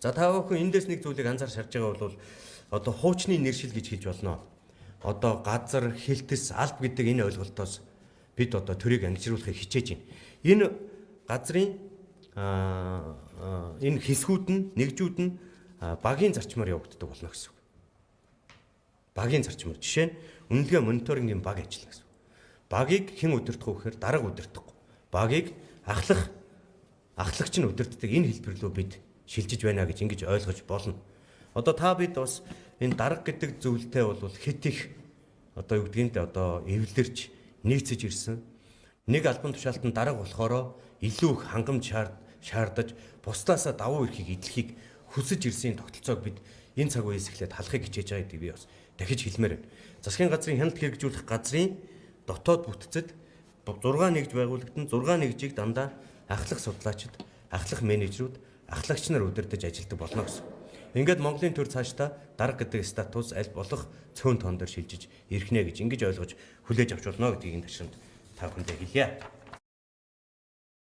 За, та бүхэн эндээс нэг зүйлийг анзаарч харж байгаа бол одоо хуучны нэршил гэж хэлж болно. Одоо газар, хэлтэс, алба гэдэг энэ ойлголтоос бид одоо төрийг ангижруулахыг хичээж байна. Энэ газрын энэ хэсгүүд нь, нэгжүүд нь багийн зарчмаар явагддаг болно гэсэн үг. Багийн зарчмаар. Жишээ нь үнэлгээ мониторингийн баг ажиллана гэсэн үг. Багийг хэн удирдах вэ гэхээр дарга удирдахгүй. Багийг ахлагч нь удирддаг энэ хэлбэр рүү бид шилжиж байна гэж ингэж ойлгож болно. Одоо та бид бас энэ дарга гэдэг зүйлтэй бол хэт их одоо юу гэдгийг нь одоо эвлэрч нийцэж ирсэн. Нэг албан тушаалтан дарга болохоро илүү их хангамж шаардаж бусдаасаа давуу эрхийг эдлэхийг хүсэж ирсэн тогтолцоог бид энэ цаг үеэс эхлээд халахыг хичээж байгаа гэдгийг би бас дахиж хэлмээр байна. Засгийн газрын хяналт хэрэгжүүлэх газрын дотоод бүтцэд 6 нэгж байгуулагдсан. 6 нэгжийг дандаа ахлах судлаачид, ахлах менежерүүд, ахлагч нар удирдах ажилладаг болно гэсэн. Ингээд Монголын төр цаашдаа дарга гэдэг статус аль болох цөөн тоон дээр шилжиж ирэх нэ гэж ингэж ойлгож хүлээж авч болно гэдгийг энэ ташрамд та бүхэндээ хэлье.